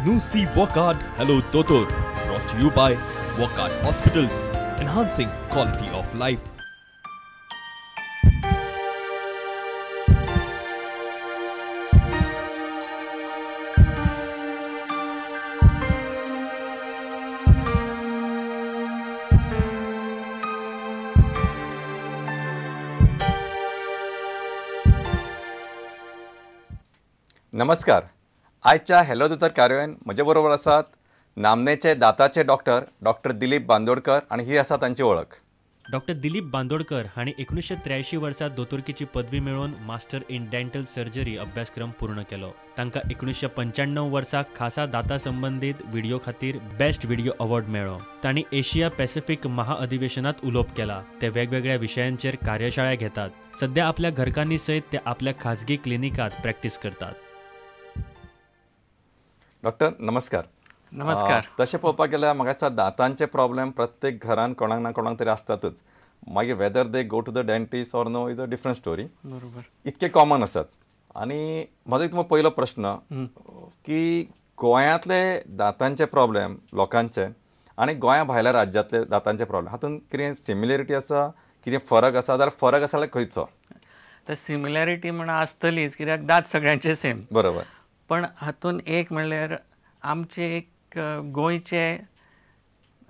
Nusi Wockhardt Hello Dotor, brought to you by Wockhardt Hospitals, enhancing quality of life. नमस्कार. आयच्या hello दोतोर कार्यावळीन म्हजे बरोबर आसात नामनेचे दाताचे डॉक्टर डॉक्टर दिलीप बांदोडकर आनी ही आसा तांची वळख. डॉक्टर दिलीप बांदोडकर हांणी 1983 वर्सा दोतोरकीची पदवी मेळोवन मास्टर इन डेंटल सर्जरी अभ्यासक्रम पूर्ण केलो. तांकां 1995 वर्सा खासा दाता संबंदीत व्हिडिओ खातीर बेस्ट व्हिडिओ अवॉर्ड मेळ्ळो. तांणी एशिया पॅसिफिक महाअधिवेशनात उलोवप केला. ते वेगवेगळ्या विशयांचेर कार्यशाळा घेतात. सध्या आपल्या घरकान्नी सयत ते आपल्या खाजगी क्लिनिकात प्रॅक्टीस करतात. डॉक्टर नमस्कार. नमस्कार. तशें पळोवपाक गेल्यार म्हाका दिसता दातांचे प्रॉब्लेम प्रत्येक घरान कोणाक ना कोणाक तरी आसतातच. मागीर whether they go to the dentist or no is a different story. बरोबर. इतके कॉमन आसात. आनी म्हजो एक पयलो प्रश्न की गोंयांतले दातांचे प्रॉब्लेम लोकांचे आनी गोंया भायल्या राज्यांतले दातांचे प्रॉब्लेम हातूंत कितें सिमिलरिटी आसा, कितें फरक आसा? जाल्यार फरक आसा जाल्यार खंयचो? तर सिमिलरिटी म्हण आसतलीच, कित्याक दांत सगळ्यांचे सेम. बरोबर. पण हातून एक म्हणल्यार आमचे एक गोंयचे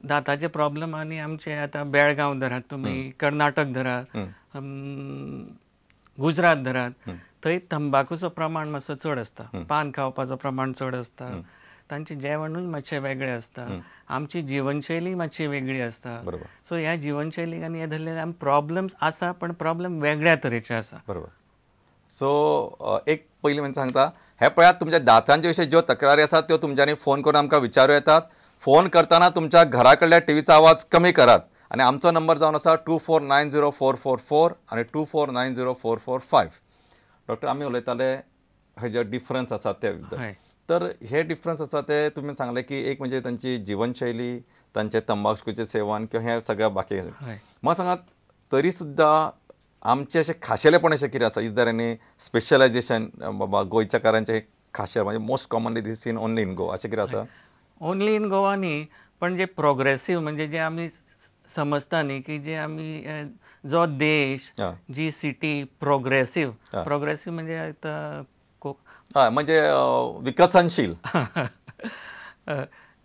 दाताचे प्रॉब्लम आनी आमचे आतां बेळगांव धरात तुमी, कर्नाटक धरात, गुजरात धरात, थंय तंबाकूचो प्रमाण मातसो चड आसता, पान खावपाचो प्रमाण चड आसता, तांचें जेवणूय मातशें वेगळें आसता, आमची जिवनशैली मातशी वेगळी आसता. सो ह्या जिवनशैलीक आनी हे धरले आमी प्रॉब्लम्स आसा, पण प्रॉब्लम वेगळ्या तरेचे आसा. बरोबर. सो एक पयलीं म्हणजे सांगता, हे पळयात तुमच्या दातांचे विशयी ज्यो तक्रारी आसात त्यो तुमच्यांनी फोन करून आमकां विचारूं येतात. फोन करतना तुमच्या घरा कडल्या टीव्हीचो आवाज कमी करात आनी आमचो नंबर जावन आसा 2490444 आनी 2490445. डॉक्टर, आमी उलयताले हे जे डिफरन्स आसा ते, तर हे डिफरन्स आसा ते तुमी सांगले की एक म्हणजे तांची जिवनशैली, तांचे तंबाकूचें सेवन किंवा हे सगळें बाकी. म्हाका सांगात, तरी सुद्दां आमचें अशें खाशेलेपण अशें कितें आसा? Is there any specialisation बाबा गोंयच्याकारांचें खाशेल, म्हणजे most commonly this seen only in Goa अशें कितें आसा? ओनली इन गोवा न्ही, पण जे प्रोग्रेसीव म्हणजे जे आमी समजता न्ही की जे आमी जो देश, जी सिटी प्रोग्रेसीव, प्रोग्रेसीव म्हणजे आतां हय म्हणजे विकसनशील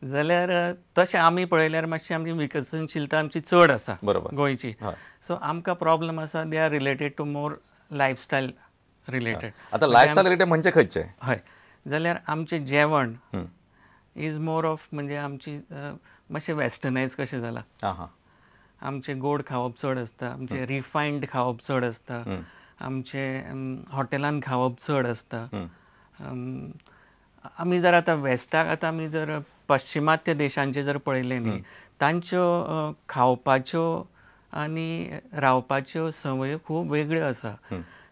जाल्यार तशें आमी पळयल्यार मातशी आमची विकसनशीलता आमची चड आसा. बरोबर. गोंयची. सो आमकां प्रॉब्लम आसा they are related to more lifestyle related. आतां लायफस्टायल रिलेटेड म्हणजे खंयचे? हय, जाल्यार आमचें जेवण is more of म्हणजे आमची मातशें वेस्टर्नायज कशें जालां. आमचें गोड खावप चड आसता, आमचें रिफायन्ड खावप चड आसता, आमचें हॉटेलान खावप चड आसता. आमी जर आतां वेस्टाक आतां आमी जर पश्चिमात्य देशांचे जर पळयलें न्ही, तांच्यो खावपाच्यो आनी रावपाच्यो संवयो खूब वेगळ्यो आसा.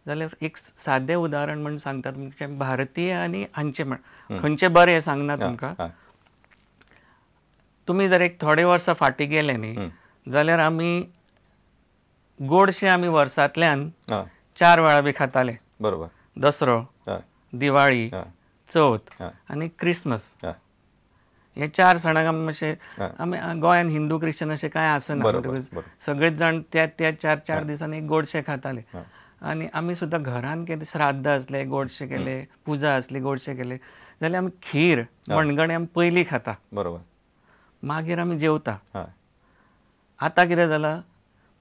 जाल्यार एक सादें उदाहरण म्हण सांगतात म्हणजे भारतीय आनी हांचे म्हण खंयचें बरें सांगना तुमकां. तुमी जर एक थोडे वर्सां फाटीं गेले न्ही जाल्यार आमी गोडशें आमी वर्सांतल्यान 4 वेळा बी खाताले. बरोबर. दसरो, दिवाळी, चवथ आनी क्रिसमस, हे 4 सणांक आमी मातशें आमी गोंयान हिंदू क्रिश्चन अशें कांय आसना, सगळेच जाण त्या त्या 4-4 दिसांनी गोडशें खाताले. आनी आमी सुद्दां घरान केलें, श्राद्ध आसलें गोडशें केलें, पुजा आसली गोडशें केलें जाल्यार आमी खीर मणगणें आमी पयलीं खाता. बरोबर. मागीर आमी जेवता. आतां कितें जालां,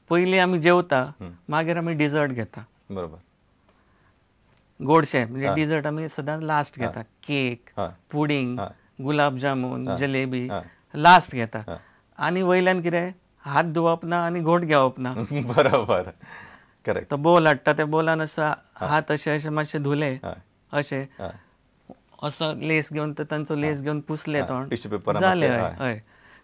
पयलीं आमी जेवता मागीर आमी डिजर्ट घेता. बरोबर. गोडशें म्हणजे डिजर्ट आमी सदांच लास्ट घेता. Cake, pudding, gulab jamun, jalebi last घेता. आनी वयल्यान कितें, हात धुवप ना आनी घोट घेवप ना. बरोबर. करेक्ट. तो बोल हाडटा, त्या बोलान असो हात अशे अशे मातशे धुले, अशे असो लेस घेवन, तांचो लेस घेवन पुसले तोंड, जालें. हय.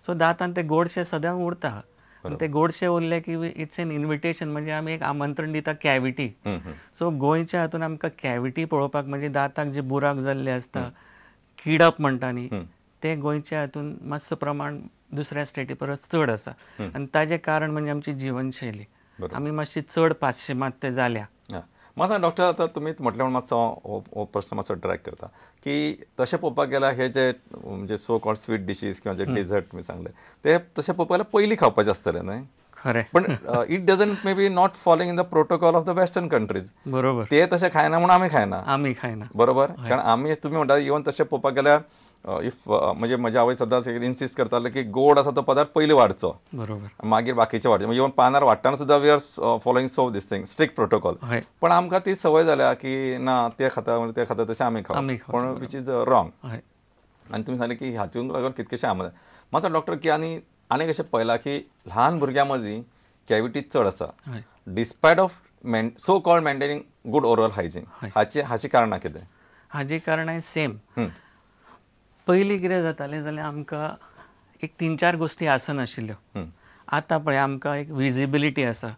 सो दातान ते गोडशें सदांच उरता. ते गोडशें उरलें की it's an invitation, म्हणजे आमी एक आमंत्रण दिता कॅविटी. सो गोंयच्या हातून आमकां कॅविटी पळोवपाक म्हणजे दाताक जे बुराक जाल्ले आसता, किडप म्हणटा न्ही, ते गोंयच्या हातून मातसो प्रमाण दुसऱ्या स्टेटी परस चड आसा. आनी ताजें कारण म्हणजे आमची जिवनशैली, आमी मातशी चड पाश्चिमात्य जाल्या. म्हाका डॉक्टर आतां तुमी म्हटलें म्हणून मातसो हो प्रश्न मातसो ड्रॅग करता की तशें पळोवपाक गेल्यार हे जे म्हणजे सो कॉल्ड स्वीट डिशीज किंवा जे डेझर्ट तुमी सांगले ते तशें पळोवपाक गेल्यार पयलीं खावपाचें आसतलें न्हय? खरें. पण it doesn't may be not following in the protocol of the western countries. बरोबर. ते तशें खायना म्हणून आमी खायना. आमी खायना. बरोबर. कारण आमी तुमी म्हणटा इवन तशें पळोवपाक गेल्यार if म्हणजे म्हज्या आवय सदांच इन्सिस्ट करताले की गोड आसा तो पदार्थ पयलीं वाडचो, बरोबर, मागीर बाकीचे वाडचे. म्हणजे इवन पानार वाडटना सुद्दां we are following so this thing strict protocol. पण आमकां ती सवय जाल्या की ना ते खाता ते खाता तशें आमी खावप, पण which is wrong. आनी तुमी सांगलें की हातून लागून कितकेशे आमदार म्हाका डॉक्टर की आनी आनीक अशें पळयलां की ल्हान भुरग्यां मदीं कॅविटीज चड आसा despite of so called maintaining good oral hygiene. हाची कारणां कितें? हाजी कारणां सेम. पयलीं कितें जातालें जाल्यार आमकां एक 3-4 गोश्टी आसनाशिल्ल्यो. आतां पळय आमकां एक विजिबिलिटी आसा,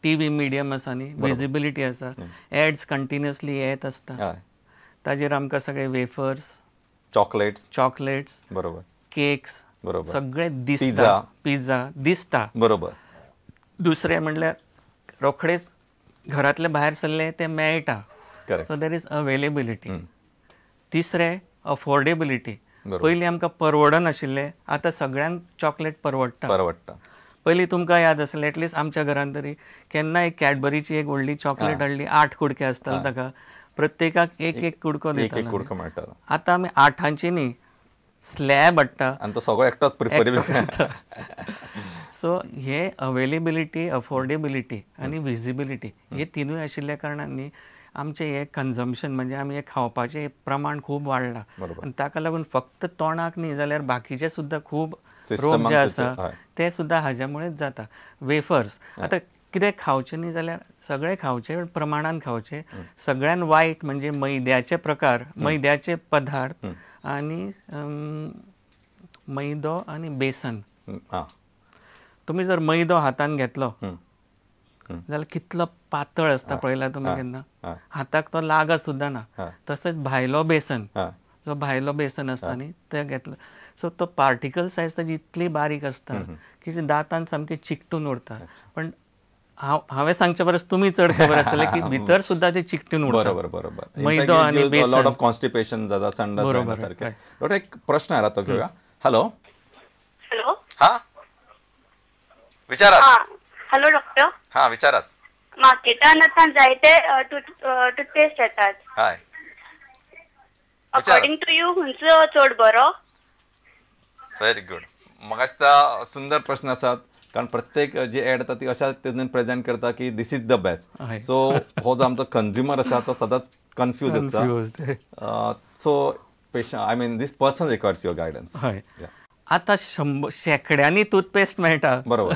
टीव्ही मिडियम आसा न्ही, विजिबिलिटी आसा, एड्स कंटिन्युअसली येत आसता, ताजेर आमकां सगळे वेफर्स, चॉकलेट्स, बरोबर, केक्स, बरोबर, सगळे दिसता, पिझ्झा दिसता, बरोबर. दुसरें म्हणल्यार रोखडेच घरांतले भायर सरले ते मेळटा, सो there is availability. तिसरें अफोर्डेबिलिटी. पयलीं आमकां परवडनाशिल्लें, आतां सगळ्यांक चॉकलेट परवडटा. पयलीं तुमकां याद आसलें एटलिस्ट आमच्या घरान तरी केन्ना एक कॅडबरीची एक व्हडली चॉकलेट हाडली, 8 कुडके आसताले ताका, प्रत्येकाक एक एक कुडको दितालो. आतां आमी 8ांची न्ही स्लॅब हाडटा आनी तो सगळो एकटोच प्रिफरेबल. सो हे अवेलेबिलिटी, अफोर्डेबिलिटी आनी विजिबिलिटी हे तिनूय आशिल्ल्या कारणान न्ही आमचें हें कन्जम्पशन म्हणजे आमी हें खावपाचें प्रमाण खूब वाडलां आनी ताका लागून फक्त तोंडाक न्ही जाल्यार बाकीचे सुद्दां खूब रोग जे आसा ते सुद्दां हाज्या मुळेच जाता. वेफर्स आतां कितें खावचें न्ही जाल्यार सगळें खावचें, प्रमाणान खावचें. सगळ्यान वायट म्हणजे मैद्याचे प्रकार, मैद्याचे पदार्थ आनी मैदो आनी बेसन. तुमी जर मैदो हातान घेतलो जाल्यार कितलो पातळ आसता पळयला तुमी केन्ना, हाताक तो लागत सुद्दां ना. तशेंच भायलो बेसन, जो भायलो बेसन आसता न्ही ते घेतलो, सो तो पार्टिकल सायज ताजी इतली बारीक आसता की दांतान सामकें चिकटून उरता. पण हांवें सांगचे परस तुमी चड खबर आसतलें की भितर सुद्दां ते चिकटून उरता. बरोबर बरोबर. मैदो आनी बेसन, लॉट ऑफ कॉन्स्टिपेशन जाता, संडास सारकें. डॉक्टर एक प्रश्न आयला तो घेवया. हॅलो हॅलो, हां विचारात. Hello doctor. हां विचारात. मार्केटान आतां जायते टूथपेस्ट येतात. हय. अकॉर्डिंग टू you खंयचो चड बरो? Very good. म्हाका दिसता सुंदर प्रश्न आसात, कारण प्रत्येक जी एड येता ती अशा तरेन प्रेजेंट करता की this is the best. So हो जो आमचो कंज्युमर आसा तो सदांच कन्फ्यूज आसता. So patient, I mean this person requires your guidance. हय. आतां शेंकड्यांनी टूथपेस्ट मेळटा. बरोबर.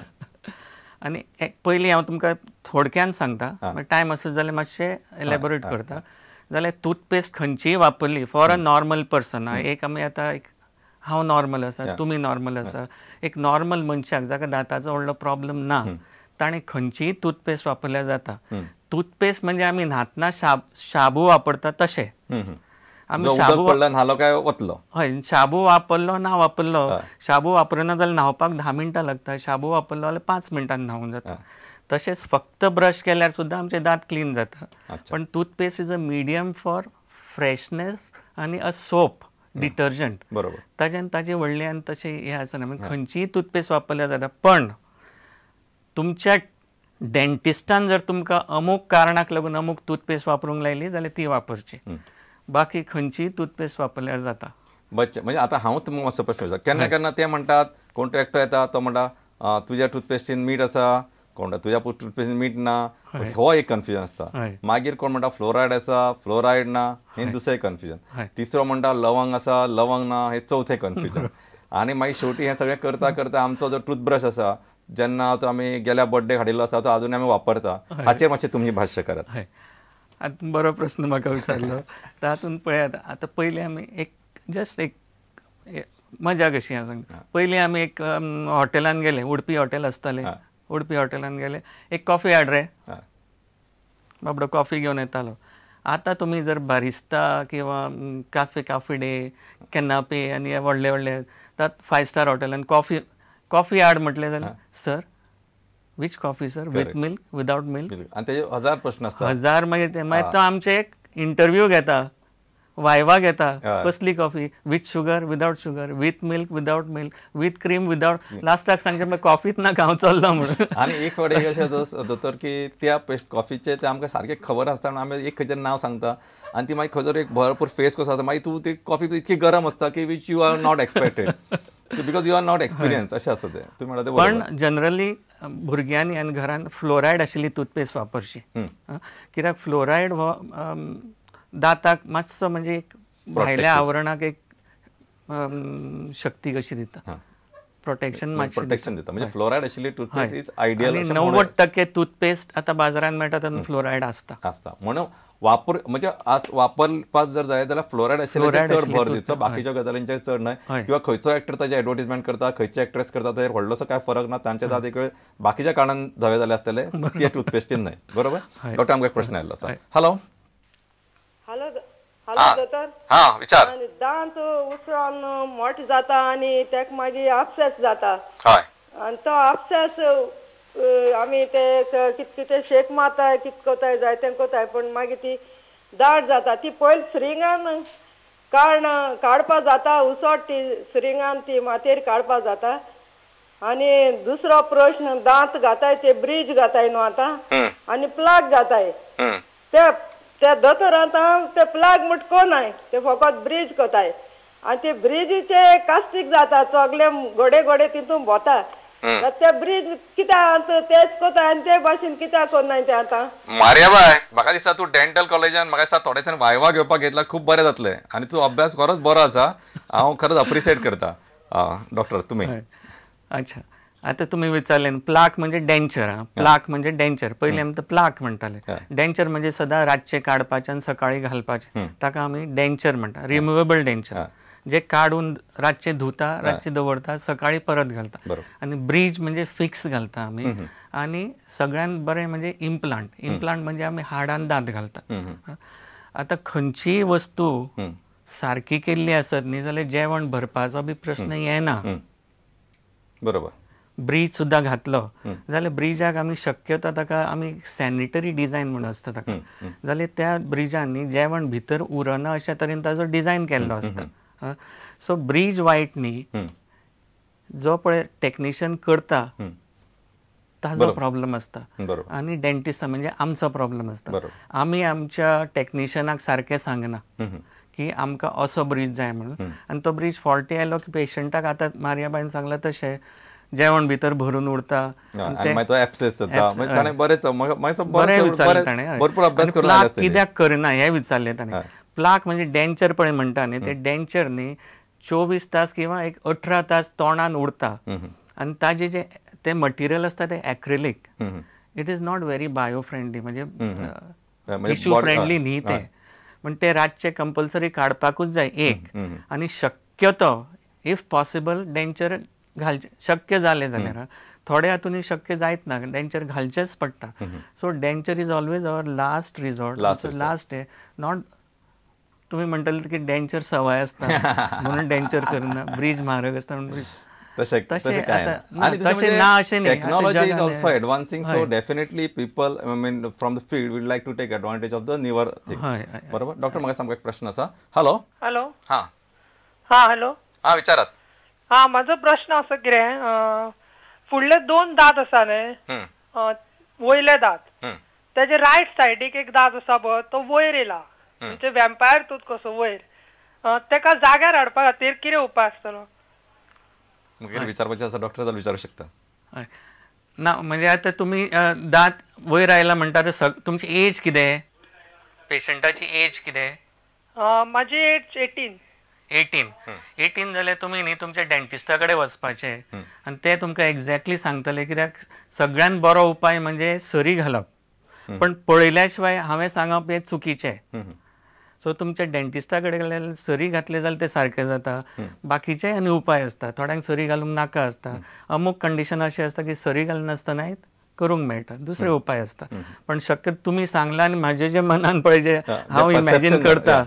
आनी पयलीं हांव तुमकां थोडक्यान सांगता, टायम आसत जाल्यार मातशें एलेबोरेट करता. जाल्यार टूथपेस्ट खंयचीय वापरली फॉर अ नॉर्मल पर्सन, एक आमी आतां एक हांव नॉर्मल आसा, तुमी नॉर्मल आसा, एक नॉर्मल मनशाक जाका दांताचो व्हडलो प्रॉब्लम ना ताणें खंयचीय टूथपेस्ट वापरल्यार जाता. टूथपेस्ट म्हणजे आमी न्हातना शाबू वापरता तशें आमी शाबू न्हालो काय वतलो. हय, शाबू वापरलो ना वापरलो, शाबू वापरना जाल्यार न्हावपाक 10 मिनटां लागता, शाबू वापरलो जाल्यार 5 मिनटान न्हावून जाता. तशेंच फक्त ब्रश केल्यार सुद्दां आमचे दांत क्लीन जाता. पण toothpaste is a medium for freshness आनी अ सोप डिटर्जंट. बरोबर. ताज्यान ताजे व्हडलें आनी तशें हें आसना. म्हणजे खंयचीय टूथपेस्ट वापरल्यार जाता. पण तुमच्या डेंटिस्टान जर तुमकां अमूक कारणाक लागून अमूक टूथपेस्ट वापरूंक लायली जाल्यार ती वापरची, बाकी खंयचीय टूथपेस्ट वापरल्यार जाता. बच्चे म्हणजे आतां हांव तुमकां मातसो प्रश्न विचारता. केन्ना केन्ना ते म्हणटात, कोण तो एकटो येता तो म्हणटा तुज्या टूथपेस्टीन मीठ आसा, कोण तुज्या टूथपेस्टीन मीठ ना, हो एक कन्फ्युजन आसता. मागीर कोण म्हणटा फ्लोरायड आसा, फ्लोरायड ना, हें दुसरें कन्फ्युजन. तिसरो म्हणटा लवंग आसा, लवंग ना, हें चवथें कन्फ्युजन. आनी मागीर शेवटी हें सगळें करता करता आमचो जो टूथब्रश आसा, जेन्ना तो आमी गेल्या बर्थडे हाडिल्लो आसता तो आजून आमी वापरता, हाचेर मातशें तुमी भाश्य करात. हय, आतां बरो प्रस्न म्हाका विचारलो. तातूंत पळयात आतां पयलीं आमी एक जस्ट एक मजा कशी हांव सांगता. पयलीं आमी एक हॉटेलान गेले, उडपी हॉटेल आसतालें, उडपी हॉटेलान गेले, एक कॉफी हाड रे, बाबडो कॉफी घेवन येतालो. आतां तुमी जर बारिस्ता किंवा काफे काफी डे, कॅनापे आनी हे व्हडले व्हडले तात 5 स्टार हॉटेलान कॉफी हाड म्हटलें जाल्यार sir Which coffee sir, with milk, without milk, आनी तेजे हजार प्रश्न आसता, हजार. मागीर ते मागीर तो आमचे एक इंटरव्यू घेता, वायवा घेता, कसली coffee, with sugar, without sugar, with milk, without milk, with cream, without, लास्टाक सांगचें मागीर कॉफीच नाका हांव चल्लो म्हणून. आनी एक फावटी अशें जाता दोतोर की त्या कॉफीचें तें आमकां सारकें खबर आसता आनी आमी एक खंयचें नांव सांगता आनी ती मागीर खंय एक भरपूर फेस कसो आसता, मागीर तूं ती कॉफी इतकी गरम आसता की which you are not expected, so because you are not experience, अशें आसता तें. तुमी म्हणटा तें. पण जनरली भुरग्यांनी आनी घरान फ्लोरायड आशिल्ली टूथपेस्ट वापरची, कित्याक फ्लोरायड हो दाताक मातसो म्हणजे एक भायल्या आवरणाक एक शक्ती कशी दिता, प्रोटेक्शन प्रोटेक्शन दिता. म्हणजे फ्लोरायड आशिल्ली टूथपेस्ट is ideal. 90% toothpaste आतां बाजारांत मेळटा तातूंत फ्लोरायड आसता आसता. म्हणून वापर म्हणजे आज वापरपाक जर जाय जाल्यार फ्लोरायड आशिल्ले चड भर दिवचो, बाकीच्या गजालींचेर चड न्हय. किंवा खंयचो एक्टर ताजे एडवर्टीजमेंट करता, खंयचे एक्ट्रेस करता, ताचेर व्हडलोसो काय फरक ना, तांचे दांत एक वेळ बाकीच्या कारणान धवे जाले आसतले, ते टूथपेस्टीन न्हय. बरोबर. डॉक्टर आमकां एक प्रश्न आयिल्लो आसा. हॅलो हॅलो हॅलो दोतोर. हां विचार. दांत उसळोन मोठे जाता आनी तेका मागीर अपसेस जाता. हय. आनी तो अपसेस आमी ते कितें कितें शेक मारताय, कितें कोताय जाय तें कोताय, पूण मागीर ती दाट जाता. ती पयलीं सिरिंगान काडपा जाता, उसोट ती सिरिंगान ती मातयेर काडपा जाता. आनी दुसरो प्रश्न, दांत घाताय ते ब्रीज घाताय न्हू आतां, आनी प्लाग घाताय, ते ते दोतोर आतां ते प्लाग म्हट कोनाय, ते फकत ब्रीज कोताय आनी ते ब्रिजीचे कास्टीक जाता, सगळे गोडे गोडे तितून भोंवता. ते ब्रीज कित्याक तेच कोताय आनी ते भाशेन कित्याक कोनाय ते आतां. मारियाबाय, म्हाका दिसता तूं डेंटल कॉलेजान म्हाका दिसता थोडेसान वायवा घेवपाक घेतला, खूब बरें जातलें आनी तूं अभ्यास खरोच बरो आसा, हांव खरोच अप्रिशिएट करता. डॉक्टर तुमी. अच्छा, आतां तुमी विचारलें प्लाक म्हणजे डेंचर. आं, प्लाक म्हणजे डेंचर. पयलीं आमी प्लाक म्हणटाले. डेंचर म्हणजे सदां रातचें काडपाचें आनी सकाळीं घालपाचें, ताका आमी डेंचर म्हणटा. रिमुवेबल डेंचर जे काडून रातचें धुता, रातचें दवरता, सकाळीं परत घालता. आनी ब्रीज म्हणजे फिक्स घालता आमी. आनी सगळ्यांत बरें म्हणजे इम्प्लांट. इम्प्लांट म्हणजे आमी हाडान दांत घालता. आतां खंयचीय वस्तू सारकी केल्ली आसत न्ही जाल्यार जेवण भरपाचो बी प्रश्न येना. बरोबर. ब्रीज सुद्दां घातलो जाल्यार ब्रिजाक आमी शक्यतो ताका आमी सॅनिटरी डिजायन म्हणून आसता ताका, जाल्यार त्या ब्रिजान न्ही जेवण भितर उरना अशा तरेन ताजो डिजायन केल्लो आसता. सो ब्रीज वायट न्ही, जो पळय टॅक्निशियन करता ताजो प्रॉब्लम आसता आनी डेंटिस्ट म्हणजे आमचो प्रॉब्लम आसता. आमी आमच्या टॅक्निशियनाक सारकें सांगना की आमकां असो ब्रीज जाय म्हणून, आनी तो ब्रीज फॉल्टी आयलो की पेशंटाक आतां मारियाबायन सांगलां तशें जेवण भितर भरून उरता, कित्याक करना हें विचारलें ताणें. प्लाक म्हणजे डेंचर पळय म्हणटा न्ही, ते डेंचर न्ही 24 तास किंवा एक 18 तास तोंडान उरता आनी ताजे जे ते मटिरियल आसता ते acrylic, it is not very bio friendly, म्हणजे टिश्यू फ्रेंडली न्ही ते. पण ते रातचे कंपल्सरी काडपाकूच जाय एक. आनी शक्यतो if possible denture घालचे, शक्य जालें जाल्यार. थोडे हातून शक्य जायत ना, डेंचर घालचेच पडटा. So denture is always our last resort, last not. तुमी म्हणटले की डेंचर सवाय आसता म्हणून डेंचर करना, ब्रीज म्हारग आसता म्हणून ब्रीज. तशें तशें ना, अशें न्ही. Technology is also advancing, so definitely people, I mean from the field will like to take advantage of the newer things. बरोबर. डॉक्टर म्हाका सामको एक प्रश्न आसा. Hello hello. हां हां हॅलो. हां विचारात. हां, म्हाजो प्रश्न आसा कितें, फुडले 2 दांत आसा न्ही, वयले दांत, तेजे रायट सायडीक एक दांत आसा पळय, तो वयर येयला, म्हणजे वेम्पायर टूथ कसो वयर, तेका जाग्यार हाडपा खातीर कितें उपाय आसतलो? विचारपाचें आसा डॉक्टर जाल्यार विचारू शकता. ना म्हणजे आतां तुमी दांत वयर आयला म्हणटा, तुमची एज कितें, पेशंटाची एज कितें? म्हाजी एज 18. 18 जाल्यार तुमी न्ही तुमच्या डेंटिस्टा कडेन वचपाचें आनी ते तुमकां एक्झॅक्टली सांगतले. कित्याक सगळ्यांत बरो उपाय म्हणजे सरी घालप, पण पळयल्या शिवाय हांवें सांगप हें चुकीचें. सो तुमच्या डेंटिस्टा कडेन गेल्यार सरी घातले जाल्यार ते सारकें जाता. बाकीचे आनी उपाय आसता, थोड्यांक सरी घालूंक नाका आसता, अमूक कंडिशन अशें आसता की सरी घालनासतनाय करूंक मेळटा, दुसरे उपाय आसता. पण शक्य तुमी सांगला आनी म्हाजे जे मनान पळय जे हांव इमॅजीन करता.